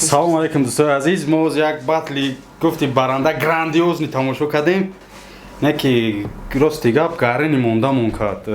Салому алейкум, дӯстои азиз. Мо оз як батли гуфти баранда грандиозный тамошо кардем. Не ки рости гап, гарини мондамон кард.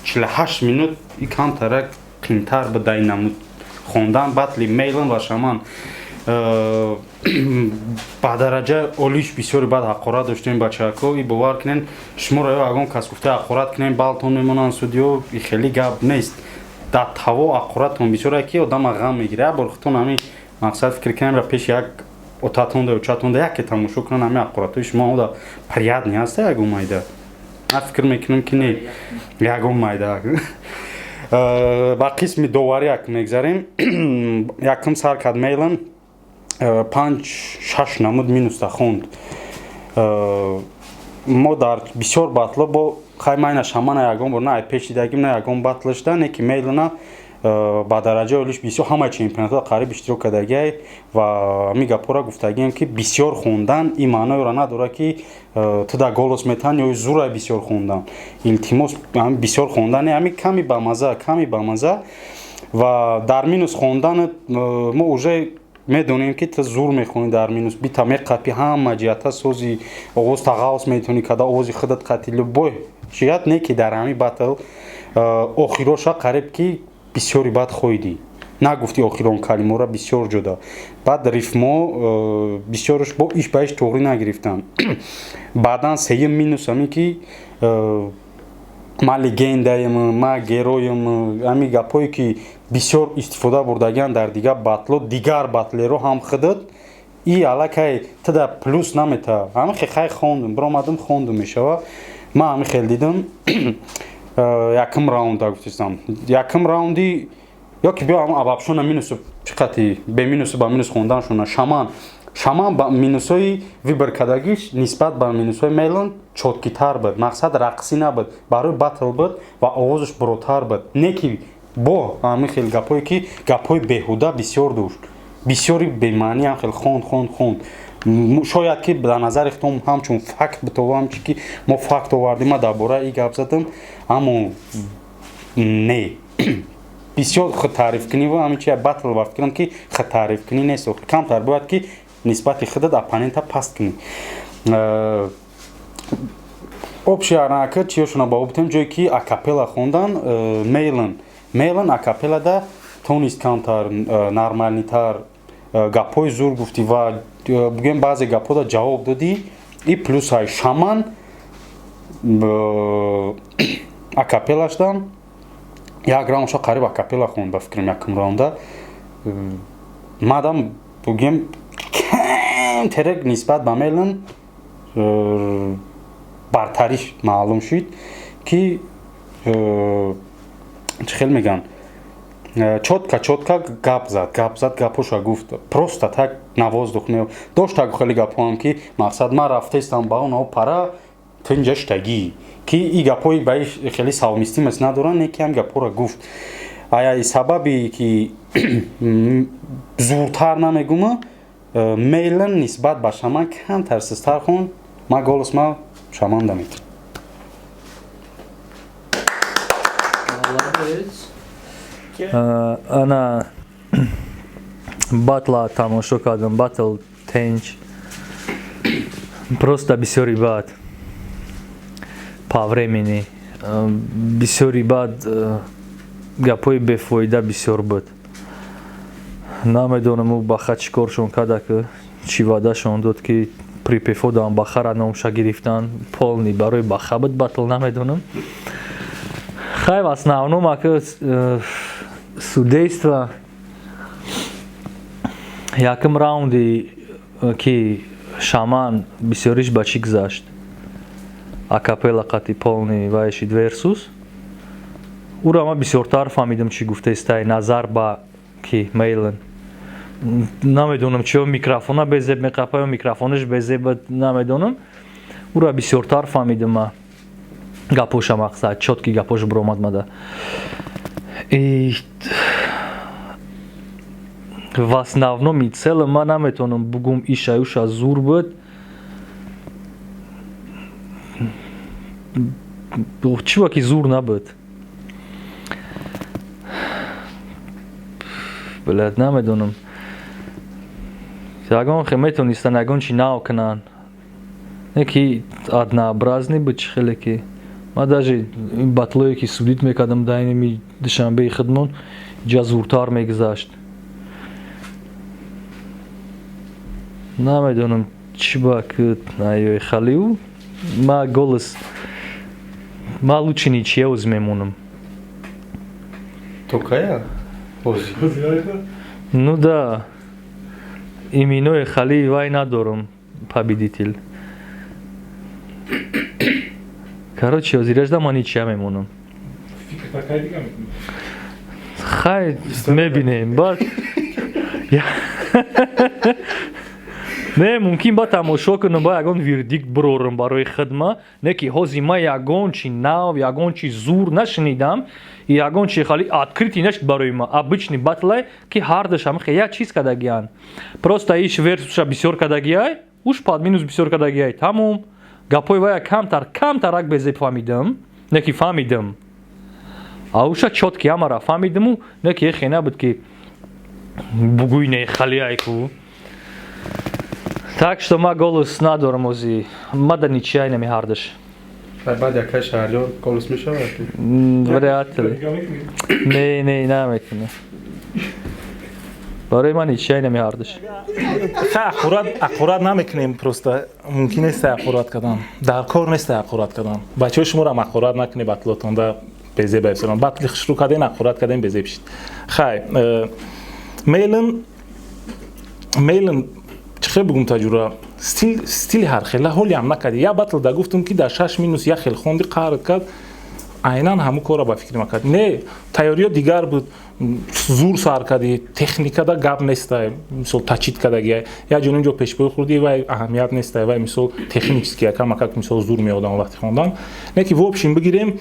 48 минут и камтарак қинтар буд дар ин намуд хондан. Батли Мейлон ва Шаман ба дараҷаи олиш бисёри баъд ҳақорат доштем, бачаҳако. И бовар кунен, шуморо ё ягон кас гуфта ҳақорат кунем, балтон мемонанд судиё, и хеле гап нест. Дар таво ҳақоратон бисёре ки одама ғам мегирад. Як бор худтон ҳамин мақсад фикр кунем, ра пеши як отатонда, очатонда яке тамошо кунан ҳамин ҳақоратҳои шумо, ода приятный ҳаста ягон майда? Ман фикр мекунам, ки не, ягон майда. Ба қисми доварӣ як мегзарем. Якум сар кард Мейлон, панҷ шаш намуд минуста хонд. Мо дар бисёр батло бо хай майна Шамана ягон бор на ай пеш дидагим, на ягон батлашда, не ки Мейлона ба дараҷаи олиш бисёр ҳамаи чемпионатҳо қариб иштирок кардагиай ва ҳамин гапҳоро гуфтагием, ки бисёр хондан ин маъноеро надорад, ки ту дар голос метан ё зурай бисёр хондан. Илтимос, ҳамин бисёр хондан ҳамин ками бамаза, ками бамаза. Ва дар минус хондан мо уже медонем, ки ту зур мехонӣ. Дар минус бита меқапӣ, ҳама ҷиҳата сози овоз тағаввус метавонӣ када, овози худат қати любой ҷиҳат. Не ки дар ҳамин батл охироша қариб ки бисёри бад хоидӣ, нагуфти охирон калимаро бисёр ҷуда. Баъд рифмо бисёрш бо иш ба иш туғрӣ нагирифтанд. Баъдан сеюм минус ҳамин ки ман легендаем, ман героем, ҳамин гапҳое ки бисёр истифода бурдагианд дар дигар батло, дигар батлеро ҳам худат и аллакай туда плюс намета. Ҳамин хел хай хондум, биромадум, хондум мешава. Ман ҳамин хел дидам. Якум раунда гуфтистам, якум раунди ё ки биё ҳамн абабшона минусу чӣ қати бе минусу ба минус хонданшона. Шаман ба минусҳои выбор кардагиш нисбат ба минусҳои Мейлон чёткитар буд, мақсад рақсӣ набуд, барои батл буд ва овозаш буротар буд. Не ки бо ҳамин хел гапҳое ки гапҳои беҳуда бисёр дошт, бисёри бемаънӣ ҳам хел хонд, хонд, хонд. Шояд ки дар назари худтон ҳамчун факт битовам, чи ки мо факт овардем, ман дар бораи и гап задам, аммо не бисёр худтаърифкунӣ ва ҳамин чи батл ба фикрам ки худтаърифкунӣ нест. Камтар бояд ки нисбати худат оппонента паст кунӣ. Общий арака чиёшона ба бутем, ҷое ки акапелла хондан, Мейлон акапеллада тонист камтар нормальныйтар, гапҳои зур гуфтӣ ва бигӯем, баъзе гапҳода ҷавоб додӣ, и плюсҳай. Шаман акапеллашдан як раундша қариб акапелла хонд, ба фикрам якум раунда мадам бигӯем, камтерек нисбат ба Мейлон бартариш маълум шуд, ки чӣ хел мегӯянд, чётко, чётко гап зад, гап зад, гапҳоша гуфт, просто так на воздух не дошт. Так хеле гапҳоам ки мақсад ман рафтаистам ба он пара, ту инҷа штагӣ, ки и гапҳои ба хеле совместимость надоранд, не ки ҳам гапҳоро гуфт. Ая сабаби ки зуртар намегӯма, Мейлон нисбат ба Шаман камтар систар хонд. Ман голос ма Шаман дамед. Молодец. Ана батла тамошо кардам, батл тенч, просто бисёри бад по времени, бисёри бад, гапҳои бефоида бисёр буд. Намедонам, ӯ баха чӣ коршон карда, ки чӣ ваъдашон дод, ки припевҳо бахара номша гирифтан, полный барои баха буд батл, намедонам. Хай, в основном ака судейство якум раунди ки Шаман бисёриш ба чӣ гузашт, акапелла қати полный вайшид версус ура ман бисёртар фаҳмидам чӣ гуфтаистай назар ба ки Мейлен. Намедонам, чиё микрофона безеб меқапа ё микрофонаш безеб, намедонам. Ура бисёртар фаҳмидам ма гапоша, мақсад чёткий гапош биромад мада. И в основном и целом ман наметавонам бугум ишаюша зур буд, чӣ ки зур набуд. Блядь, намедонам. Ягон хе метонистан ягон чи нав кунанд. Не ки однообразный буд, чӣ хеле ки ман даже ин батлое ки судить мекардам дар инами Душанбеи худмон, ҷа зуртар мегузашт. Намедонам, чӣ ба ки айёи халиу ма голос ма лучше ничья оз мемонам. То кая? Ҳозир. Ну да, иминои хали вай надорам, победитель. Короче, ҳозиражда ман ничья мемонам. Хай, мебинем баъд. Не, мумкин ба тамошо кунам, ба ягон вердикт бирорам барои хидма. Не ки ҳозир ман ягон чи нав, ягон чи зур нашунидам, ягон чи хали открытый нашуд барои ман. Обычный батлай ки ҳардаш ҳамихе як чиз кардагианд, просто иш версуша бисёр кардагиай, уш под минус бисёр кардагиай, тамом. Гапҳои вая камтар камтарак безеб фаҳмидам, не ки фаҳмидам, а уша чётки ҳамара фаҳмидаму, не ки ехе набуд ки бугӯй не халиай ку. Так что ма голос надорам ози, ма да ничья нами ҳардаш. Баъд якай Шаҳриёр голос мешавад? Вряд ли. Не, не, намекунам. Барои ман ничья нами ҳардаш. Ха, аққурат намекунем, просто мумкин нест аққурат кардан, дар кор нест аққурат кардан. Бачаҳои шуморо аққурат накунед, батлотонда безеб айфсарон. Батли хушрӯ карден, аққурат карден, безеб шид. Хай, мейлн мейлн чӣ хел бигум, таҷура стили ҳархела ҳолиам накарди. Я батл да гуфтум, ки дар шаш минус як хел хонди, қаҳрат кард, айнан ҳамун корро ба фикри ман кард. Не, тайёриё дигар буд, зур сар кардӣ, техникада гап нестай, мисол, тачид кардагия, як ҷо инҷо пешпои хӯрдӣ, вай аҳамият нестай, вай, мисол, технически якамакак, мисол, зур меодам вақти хондан. Не ки в общем бигирем,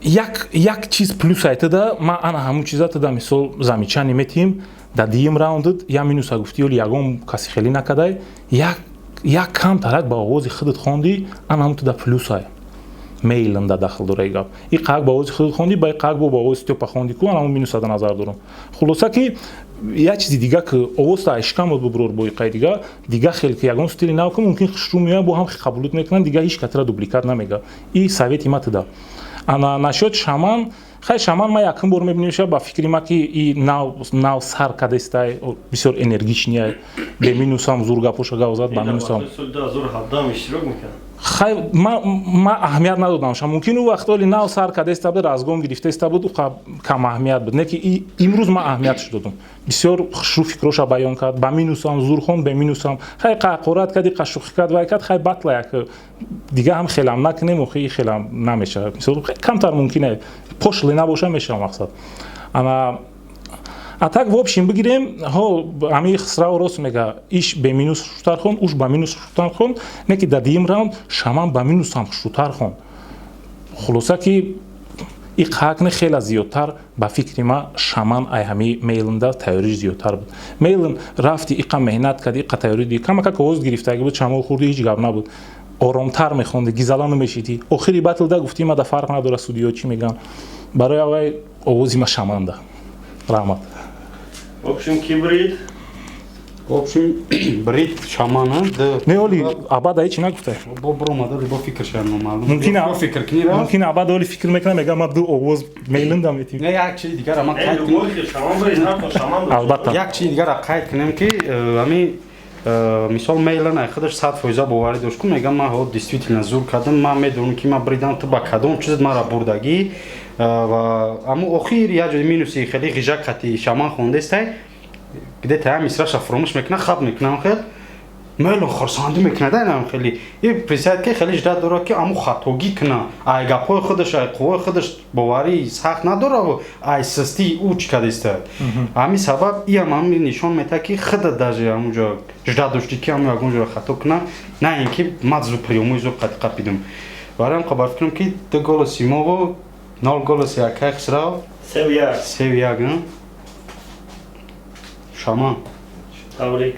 як чиз плюс айтада, ман ана ҳамун чиза тада, мисол, замечание метиҳем. Дар дуюм раундд я минуса гуфтӣ, ёли ягон каси хелӣ накардай, як камтарак ба овози худат хондӣ, ана ҳамун туда плюсай. Мейланда дахл дора и гап. И қак ба овози худат хондӣ, ба қак бо ба овози Стёпа хондӣ ку, ана ҳамун минуса да назар дорам. Хулоса ки як чизи дига ки овозта айшкамот бубурор, бо иқай дига хел ки ягон стили нав ки мумкин хушрӯ меояд, бо ҳам қабулут мекунанд, дига ҳеҷ катра дубликат намега. И совети ма туда. Ана насчёт Шаман, хай, Шаман ма якум бор мебинем ша, ба фикри ма ки и нав сар кадестай, бисёр энергичный, бе минусам зур гапоша гав зад, ба минусам. Хай, ма аҳамият надодам ша, мумкин ӯ вақт оли нав сар кадеста буд, разгон гирифтаиста буд, ӯ кам аҳамият буд. Не ки имрӯз ма аҳамиятш додум, бисёр хушрӯ фикроша баён кард, ба минусам зур хонд, бе минусам. Хай, қақорат карди, қашӯхӣ кард, вай кард, хай, батла як дига ҳам хелам накунем, охи хелам намешавад, мисол, камтар мумкин пошлый набоша, мешава мақсад. Ана, а так в общем бигирем, ҳо, ҳамин Хисрав рост мега, иш бе минус хушрӯтар хон, уш ба минус хушрӯтар хон, не ки дар дуюм раунд Шаман ба минусам хушрӯтар хон. Хулоса ки и қакни хеле зиёдтар, ба фикри ма, Шаман ай ҳами Мейлнда тайёриш зиёдтар буд. Мейлн рафти, иқа меҳнат карди, иқа тайёрӣ ди, камакак овоз гирифтаги буд, шамол хӯрди, ҳеҷ гап набуд, оромтар мехонди, гизала намешидӣ. Охири батлда гуфтӣ, ма да фарқ надора судиё чӣ меган, барои аввай овози ма Шаманда. Раҳмат. В общем, ки брид? В общем, брид Шамана. Не, оли абада ҳечи нагуфтай. Бо бромада, бо фикр шар номаълум. Мумкин фикр кунӣ. Мумкин абада оли фикр мекунам, мегам, ма ду овоз мейлиндам метим. Не, як чизи дигара ман қайд кунам. Албатта. Як чизи дигара қайд кунем, ки ами мисол, Мейлан ай худаш 100% боварӣ дошт ку, мегам, ман ҳо действительно зур кардам, ман медонам, ки ман бридам, ту ба кадом чизат мара бурдагӣ. Ва аммо охир як ҷои минуси хеле ғижак қати Шаман хондестай, где-то ҳам мисраша фуромӯш мекунад, хат мекунам, хел Мейлон хурсандӣ мекунад, айнам хеле и представить ки хеле ждать дорад, ки аму хатогӣ куна, ай гапҳои худаш, ай қувваи худаш боварӣ сахт надораву ай сустии ӯ чӣ кадеста. Ҳамин сабаб иам ҳамин нишон метаҳад, ки худат даже ҳамунҷо ждать доштӣ, ки ҳамн ягон ҷоро хато куна, на ин ки ман зуд приёмои зуд қати қапидум. Барои ҳам қабар фикрам, ки ду голоси мову нол голоси акай Хисрав. 3-1. 3-1, Шаман. Табрик.